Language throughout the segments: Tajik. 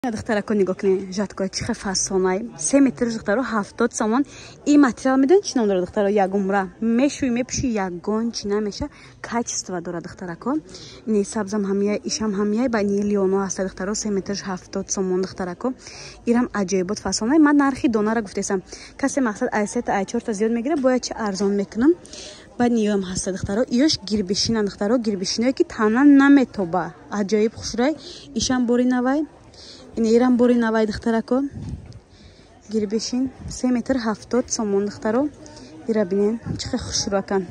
Духтарако, нигоҳ кунед, жаткои чӣ хел фасонай. 3 метр, духтаро, 70 сомон. Ин материал медонед чӣ ном дорад, духтаро? Ягумра мешӯи, мепӯши, ягон чӣ намеша, качество дорад, духтарако. Ини сабзам ҳамия, ишам ҳамияй, ба ини лёно ҳаста, духтаро, 3 метр 70 сомон, духтарако. Ирам аҷоибот фасонай. Ман нархи донара гуфтесам. Касе, мақсад, ай сета, ай чорта зиёд мегира, бояд чи арзон мекунам. Баъд ниёам ҳаста, духтаро, иёш гирбишинан, духтаро, гирбишиное ки тана наметоба, аҷоиб хушрай. Ишам бори навай, ин ирам бори навай, духтарако, гирбишин 3 метр 70 сомон, духтаро. Ира бинен, чӣ хел хушрӯакан.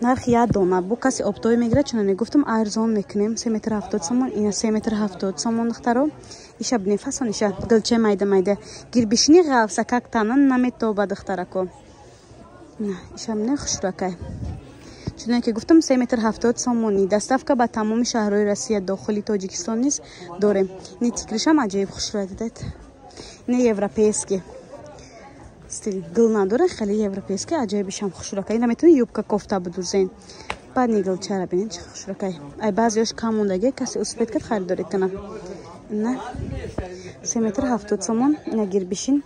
Нархи як дона бо каси оптовый мегирад, чунане гуфтам, арзон мекунем. 3 метр 70 сомон, ина 3 метр 70 сомон, духтаро. Иша бинен, фасон, иша гилча майда майда, гирбишини ғафсакак, тана наметоба, духтарако. Иша бинен, хушрӯакай. Чуноне ки гуфтам, 3 метр 70 сомонӣ, доставка ба тамоми шаҳрҳои Россия, дохили Тоҷикистон низ дорем. Ини тикришам аҷоиб хушрӯя, дидед? Ини европейский стиль, гул надора, хеле европейский, аҷоибишам хушрӯака. Ина метавонӣ юбка, кофта бидузен. Баъд ни гулчара бинед, чӣ хушрӯакай. Ай баъзеёш кам мондаги, касе успеть кард, харидорӣ кунад. Ина 3 метр 70 сомон, ина гирбишин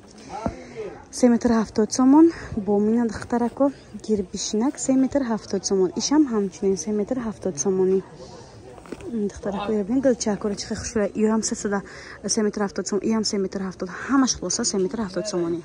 3 метр 70 сомон. Бомина, духтарако, гирбишинак 3 метр 70 сомон, ишам ҳамчунин 3 метр 70 сомонӣ, духтарако. Бибин гулчакора, чӣ хушрӯя. Иам 3 метр 70 сомон, иам 3 метр 70, ҳамаш хулоса 3 метр 70 сомонӣ.